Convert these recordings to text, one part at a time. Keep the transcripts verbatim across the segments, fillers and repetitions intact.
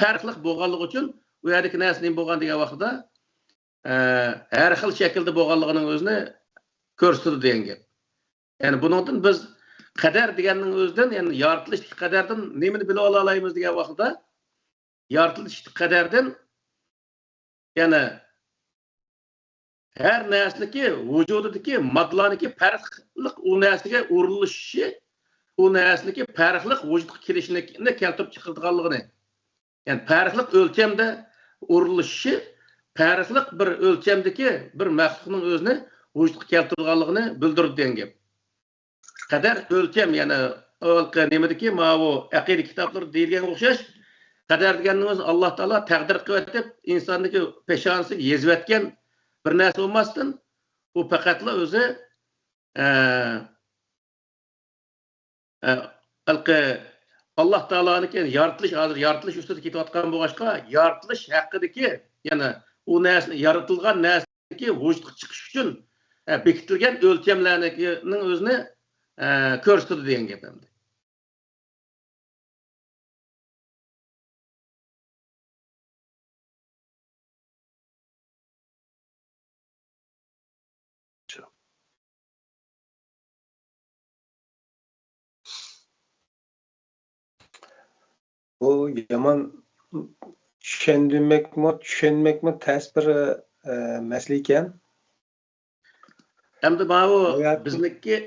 پەرقلىق بولغانلىقى ئۈچۈن، ئۇ يەردىكى نەرسە نېمە بولغان دېگەن ۋاقتىدا، ئە، ھەر خىل شەكىلدە بولغانلىقىنىڭ ئۆزىنى كۆرسىتىدۇ دېگەن گەپ. يەنى بۇنىڭدىن بىز قەدەر دېگەننىڭ ئۆزىدىن، يەنى يارىتىلىشتىكى قەدەردىن نېمىنى بىلىپ ئالالايمىز دېگەن ۋاقتىدا، يارىتىلىشتىكى قەدەردىن، يەنى ھەر نەرسىنىڭكى ۋۇجۇدىدىكى ماددىلارنىڭكى پەرقلىق ئۇ نەرسىگە ئۇرۇلۇشۇشى، ئۇ نەرسىنىڭكى پەرقلىق ۋۇجۇدقا كېلىشىنى كەلتۈرۈپ چىقىرىدىغانلىقىنى، يەنى پەرقلىق ئۆلچەمدە ئۇرۇلۇشۇشى، پەرقلىق بىر ئۆلچەمدىكى بىر مەخلۇقنىڭ ئۆزىنى ۋۇجۇدقا كەلتۈرىدىغانلىقىنى بىلدۈرىدۇ دېگەن گەپ. قەدەر ئۆلچەم، يەنى ھېلىقى نېمىدىكى، ماۋۇ ئەقىدە كىتابلىرىدا دېيىلگەن ئوخشاش، قەدەر دېگەننىڭ ئۆزى ئاللا تائالا تەقدىر قىلىۋېتىپ، ئىنساننىڭكى پېشانىسىگە يېزىۋەتكەن بىر نەرسە بولماستىن، ئۇ پەقەتلا ئۆزى، ئە، ئە، ھېلىقى ئاللا تائالانىڭكى يارىتىلىش، ھازىر يارىتىلىش ئۈستىدە كېتىۋاتقان بولغاچقا، يارىتىلىش ھەققىدىكى، يەنى ئۇ نەرسىنى، يارىتىلغان نەرسىنىڭكى ۋۇجۇدقا چىقىش ئۈچۈن، ئە، بېكىتىلگەن ئۆلچەملەرنىڭ ئۆزىنى، ئە، كۆرسىتىدۇ دېگەن گەپ ئەمدى. بۇ يامان چۈشەندۈرمەكمۇ، چۈشەنمەكمۇ تەس بىر، ئە، مەسىلە ئىكەن. ئەمدى ماۋۇ بۇ يەر بىزنىڭكى،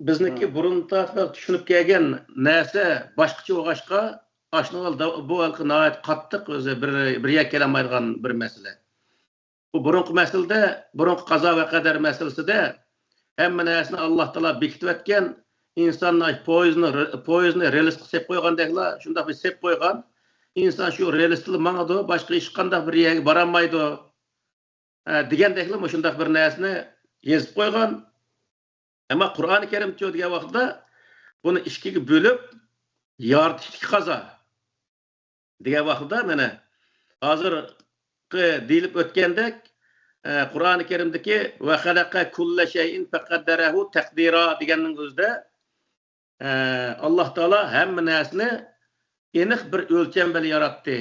بىزنىڭكى ھە. بۇرۇن تارتىپ چۈشىنىپ كەلگەن نەرسە باشقىچە بولغاچقا، ئاشۇنىڭ ئالدىدا بۇ ھېلىقى ناھايىتى قاتتىق ئۆزى بىر، بىر يەرگە كېلەلمەيدىغان بىر مەسىلە. بۇ بۇرۇنقى مەسىلىدە، بۇرۇنقى قازا ۋە قەدەر مەسىلىسىدە ھەممە نەرسىنى ئاللا تائالا بېكىتىۋەتكەن، ئىنساننى پويىزنى، پويىزنى رېلىسقا سېلىپ قويغاندەكلا، شۇنداق بىر سېلىپ قويغان. ئىنسان شۇ رېلىسلا ماڭىدۇ، باشقا ھېچقانداق بىر يەرگە بارالمايدۇ، ئە، دېگەندەكلا مۇشۇنداق بىر نەرسىنى يېزىپ قويغان. ئەمما قۇرئانى كەرىمچۇ دېگەن ۋاقىتتا بۇنى ئىككىگە بۆلۈپ، يارىتىشتىكى قازا دېگەن ۋاقىتتا، مانا، ھازىرقى دېيىلىپ ئۆتكەندەك، ئە، قۇرئانى كەرىمدىكى «ۋە خەلەقە كۇللە شەيئىن فەقەددەرەھۇ تەقدىرا» دېگەننىڭ ئۆزىدە، ئە، ئاللا تائالا ھەممە نەرسىنى ئېنىق بىر ئۆلچەم بىلەن ياراتتى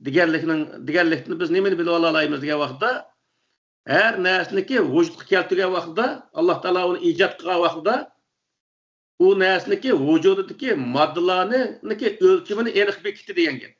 دېگەنلىكنىڭ، دېگەنلىكتىن بىز نېمىنى بىلىپ ئالالايمىز دېگەن ۋاقىتتا، ھەر نەرسىنىكى ۋۇجۇدقا كەلتۈرگەن ۋاقتىدا، ئاللا تائالا ئۇنى ئىجاد قىلغان ۋاقتىدا، ئۇ نەرسىنىكى ۋۇجۇدىدىكى ماددىلارنىڭكى ئۆلچىمىنى ئېنىق بېكىتتى دېگەن گەپ.